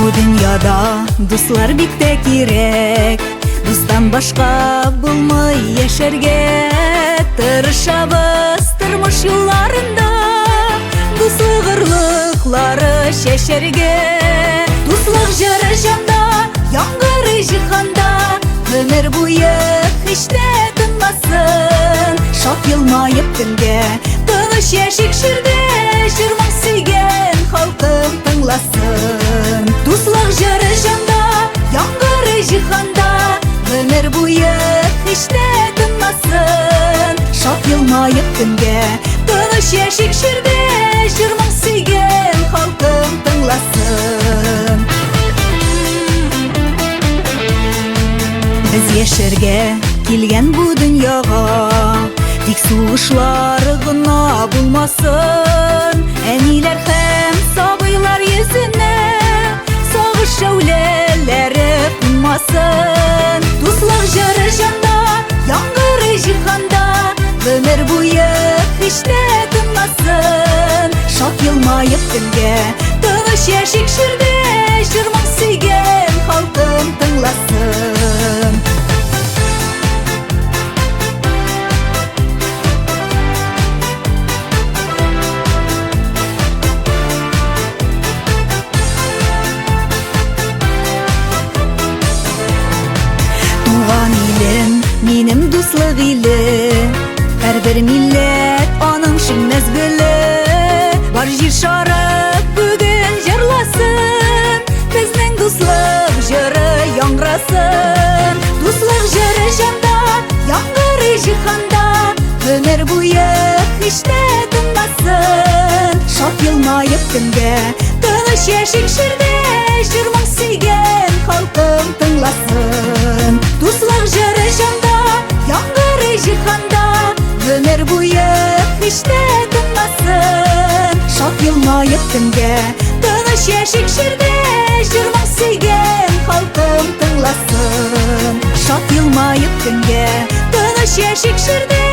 Бу дөньяда дуслар бик тә кирәк. Дустан башка булмый яшәргә. Тырышабыз тормыш юлларында дуслык орлыклары чәчәргә. Дуслык җыры җанда, яңгырый җиһанда, гомер буе һич тә тынмасын. Шат елмаеп көнгә, тыныч яшик җирдә, җыр-моң сөйгән халкым тыңласын. Дуслык җыры җанда, яңгырый җиһанда, гомер буе һич тә тынмасын. Шат елмаеп көнгә, тыныч яшик җирдә, җыр-моң сөйгән халкым тыңласын. Без яшәргә килгән бу дөньяга, тик сугышлар гына булмасын. Әниләр һәм сабыйлар йөзенә сагыш шәүләләре кунмасын. Дуслык җыры җанда, яңгырый җиһанда, гомер буе һич тә тынмасын. Шат елмаеп көнгә, тыныч яшик җирдә, җыр-моң сөйгән халкым тыңласын. Туган илем, минем дуслык иле, һәрбер милләт аның шиңмәс гөле. Бар җир шары бүген җырласын, безнең дуслык җыры яңгырасын. Дуслык җыры җанда, яңгырый җиһанда, гомер буе һич тә тынмасын. Шат елмаеп көнгә, тыныч яшик җирдә, җыр-моң сөйгән халкым тыңласын. Дуслык җыры җанда, яңгырый җиһанда, гомер буе һич тә тынмасын. Шат елмаеп көнгә, тыныч яшик җирдә, җыр-моң сөйгән халкым тыңласын. Шат елмаеп көнгә, тыныч яшик җирдә,